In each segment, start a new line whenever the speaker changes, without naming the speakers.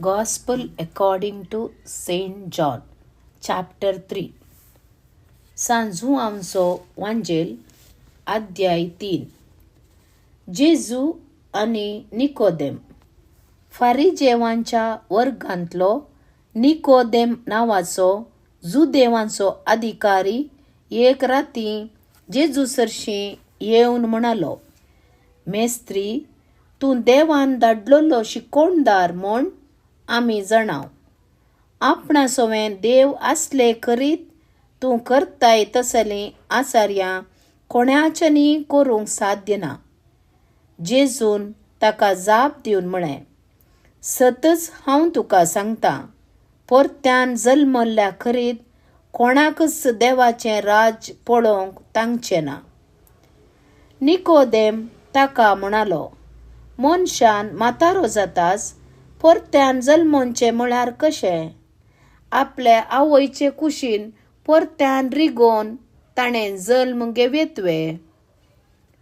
Gospel according to Saint John chapter 3. San जुआंवचो वांजेल अध्याय 3. जेजू आनी निकोदेम. फारिजेवांच्या वर्गांतलो निकोदेम नांवाचो जुदेवांचो अधिकारी एक राती जेजू सरशीं येवन म्हणालो, मेस्त्री, तूं देवान धाडलेलो शिकोवणदार म्हूण आमी जाणाव. आपणा सवें देव आसले करीत तूं करताय तसलीं आचार्यां कोणाच्यानी करूंक साध्य ना. जेजून ताका जाप दिवन म्हळें, सतच हांव तुका सांगतां, परत्यान जल्मल्ल्या खरीत कोणाकच देवाचें राज्य पळोवंक तांगचें ना. निकोदेम ताका म्हणालो, मनशान म्हातारो जाताच परत्यान जल्मोवचें म्हळ्यार कशें? आपले आवयचे कुशीन परत्यान रिगोवन ताणें जल्म घेवयेत वे?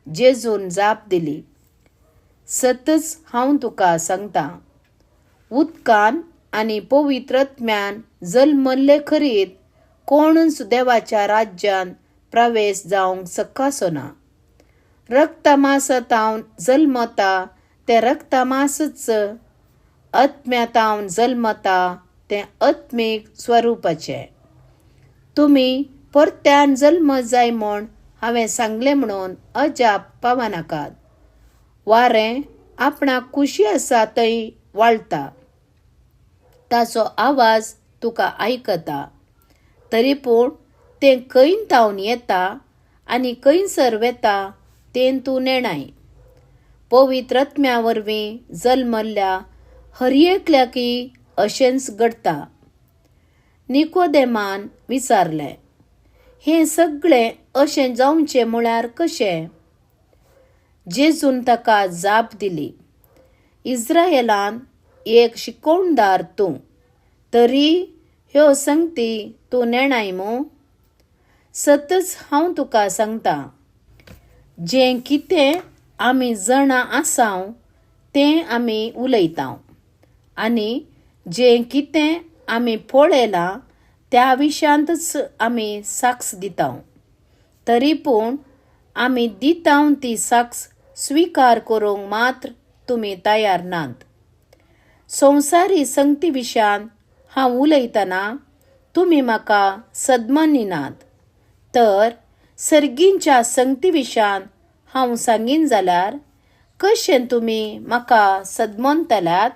जेजून जाप दिली, सतच हांव तुका सांगतां, उदकान आनी पवित्र आत्म्यान जल्मल्ले खरीत कोणूच देवाच्या राज्यांत प्रवेश जावंक शकसो ना. रक्तमासातावन जल्मता तें रक्तमासच, आत्म्यातावन जल्मता तें आत्मीक स्वरुपाचें. तुमी परत्यान जल्म जाय म्हूण हांवें सांगलें म्हणून अजाप पावनाकात. वारें आपणाक खुशी आसा थंय वाळटा, ताचो आवाज तुका आयकता, तरी पूण तें खंय तावन येता आनी खंयसर वेता तें तूं नेणाय. पवित्र आत्म्या वरवीं जल्मल्ल्या हर एकल्याकय अशेंच घडटा. निकोदेमान विचारलें, हें सगळें अशें जावचें म्हळ्यार कशें? जेजून ताका जाप दिली, इस्रायलान एक शिकोवणदार तूं, तरी ह्यो संगती तूं नेणाय मूं? सतच हांव तुका सांगतां, जें कितें आमी जाणां आसाव तें आमी उलयतांव, आनी जें कितें आमी पळयलां त्या विशयांतच आमी साक्ष दितांव, तरी पूण आमी दितांव ती साक्ष स्विकार करूंक मात्र तुमी तयार नात. संवसारी संगती विशयान हांव उलयतना तुमी म्हाका सदमानिनात, तर सर्गींच्या संगती विशयान हांव सांगीन जाल्यार कशें तुमी म्हाका सदमनतल्यात?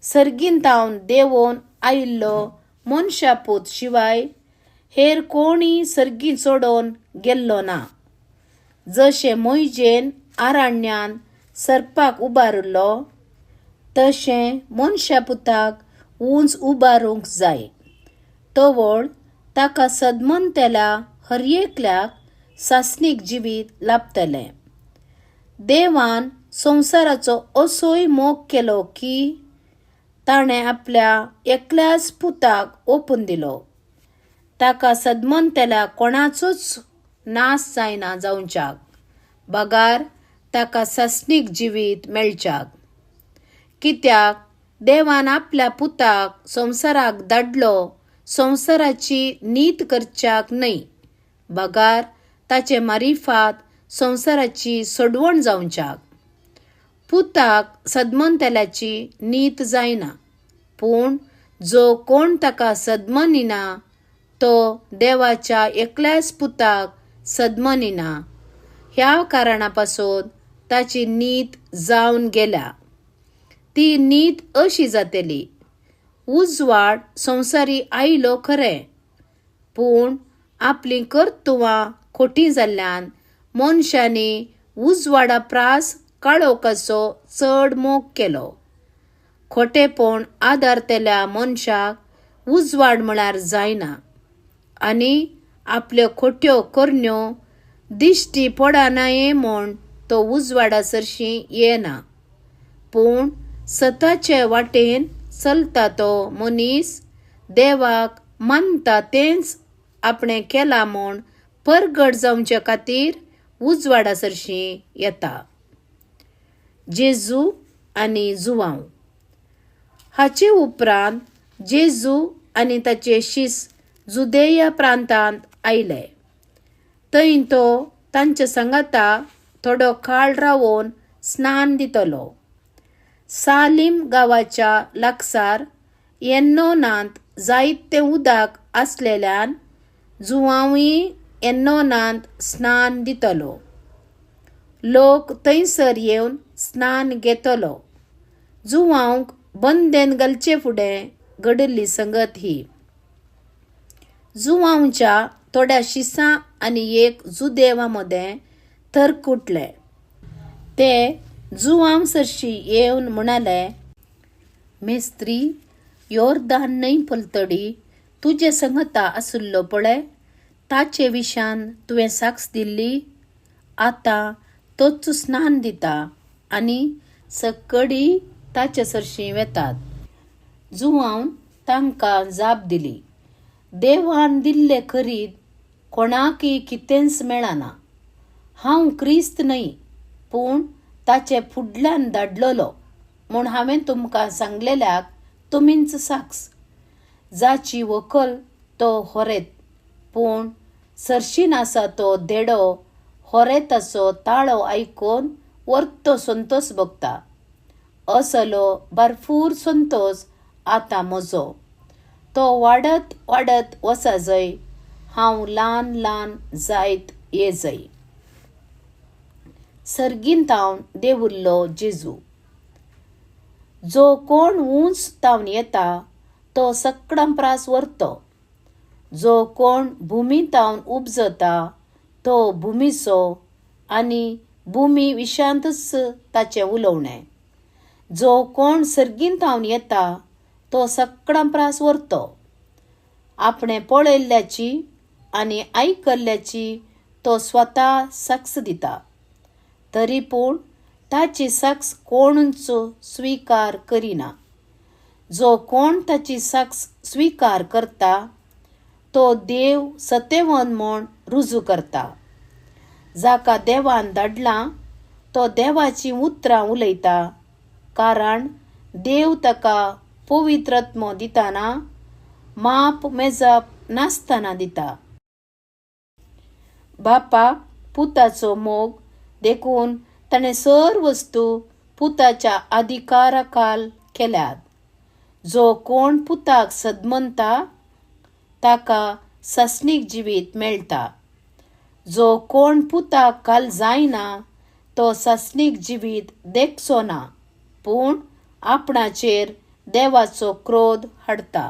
सर्गींतावन देंवोन आयिल्लो मनशापूत शिवाय हेर कोणीय सर्गी चडोवन गेल्लो ना. जशें मोयजेन आरण्यान सरपाक उबारिल्लो तशें मनशापुताक उंच उबारूंक जाय, तवळ ताका सदमनतल्या हर एकल्याक सासणीक जिवीत लाभतलें. देवान संवसाराचो असोय मोग केलो की ताणें आपल्या एकल्याच पुताक ओंपून दिलो, ताका सदमनतल्या कोणाचोच नाश जायना जावच्याक, बगार ताका सासणीक जिवीत मेळच्याक. कित्याक देवान आपल्या पुताक संवसाराक धाडलो संवसाराची नीत करच्याक न्हय, बगार ताचे मारिफात संवसाराची सोडवण जावच्याक. पुताक सदमनतल्याची नीत जायना, पूण जो कोण ताका सदमनिना तो देवाच्या एकल्याच पुताक सदमनिना. ह्या कारणा पासून ताची नीत जावन गेल्या. ती नीत अशी जातली, उजवाड संवसारी आयलो खरें, पूण आपलीं कर्तुवां खोटी जाल्ल्यान मनशांनी उजवाडा प्रास काळोखाचो चड मोग केलो. खोटेपण आदारतल्या मनशाक उजवाड म्हळ्यार जायना, आनी आपल्यो खोट्यो करण्यो दिश्टी पडनाये म्हूण तो उजवाडा सरशीं येना. पूण सताचे वाटेन चलता तो मनीस देवाक मानता तेंच आपणें केलां म्हूण परगट जावचे खातीर उजवाडा सरशीं येता. जेजू आनी जुआंव. हाचे उपरांत जेजू आनी ताचे शीस जुदेया प्रांतांत आयले. थंय तो तांचे सांगाता थोडो काळ रावन स्नान दितलो. सालीम गांवाच्या लागसार येन्नोनांत जायतें उदक आसलेल्यान जुवांवूय येन्नोनांत स्नान दितलो. लोक थंयसर येवन स्नान घेतलो. जुवांक बंदेन घालचे फुडें घडिल्ली संगत ही. जुवांवच्या थोड्या शिसां आनी एक जुदेवा मदें तर्क उठले. ते जुवांव सरशी येवन म्हणाले, मेस्त्री, योर्दान न्हंय पलतडी तुजे संगता आशिल्लो पळय ताचे विशान तुवें साक्ष दिल्ली, आतां तोच स्नान दिता आनी सकडी ताचे सरशीं वेतात. जुवांवन तांकां जाप दिली, देवान दिल्ले खरीद कोणाकय कितेंच मेळना. हांव क्रिस्त न्हय, पूण ताचे फुडल्यान धाडलेलो म्हूण हांवें तुमकां सांगलेल्याक तुमीच साक्ष. जाची व्हंकल तो होरेत, पूण सरशीन आसा तो धेडो होरेताचो ताळो आयकून वर्तो संतोस भोगता. असलो भरपूर संतोस आतां म्हजो. तो वाडत वाडत वचजय, हांव ल्हान ल्हान जायत येजय. सर्गीन तावन देवुल्लो जेजू. जो कोण उंच तावन येता तो सकडां प्रास व्हरतो. जो कोण भुमी तावन उपजता तो भुमीचो आनी भुमी विशांतच ताचें उलोवणें. जो कोण सर्गीन तावन येता तो सकडां प्रास व्हरतो. आपणें पळयल्ल्याची आनी आयकल्ल्याची तो स्वता साक्ष दिता, तरी पूण ताची साक्ष कोणूच स्विकार करिना. जो कोण ताची साक्ष स्विकार करता तो देव सत्यवान म्हूण रुजू करता. जाका देवान धाडला तो देवाचीं उतरां उलयता, कारण देव ताका पवित्र आत्मो दितना माप मेजप नासतना दिता. बापाक पुताचो मोग देखून ताणें सर्व वस्तू पुताच्या अधिकाराखाल केल्यात. जो कोण पुताक सदमनता ताका सासणीक जिवीत मेळटा. जो कोण पुताक काल जायना तो सासणीक जिवीत देखचो ना, पूण आपणाचेर देवाचो क्रोध हाडटा.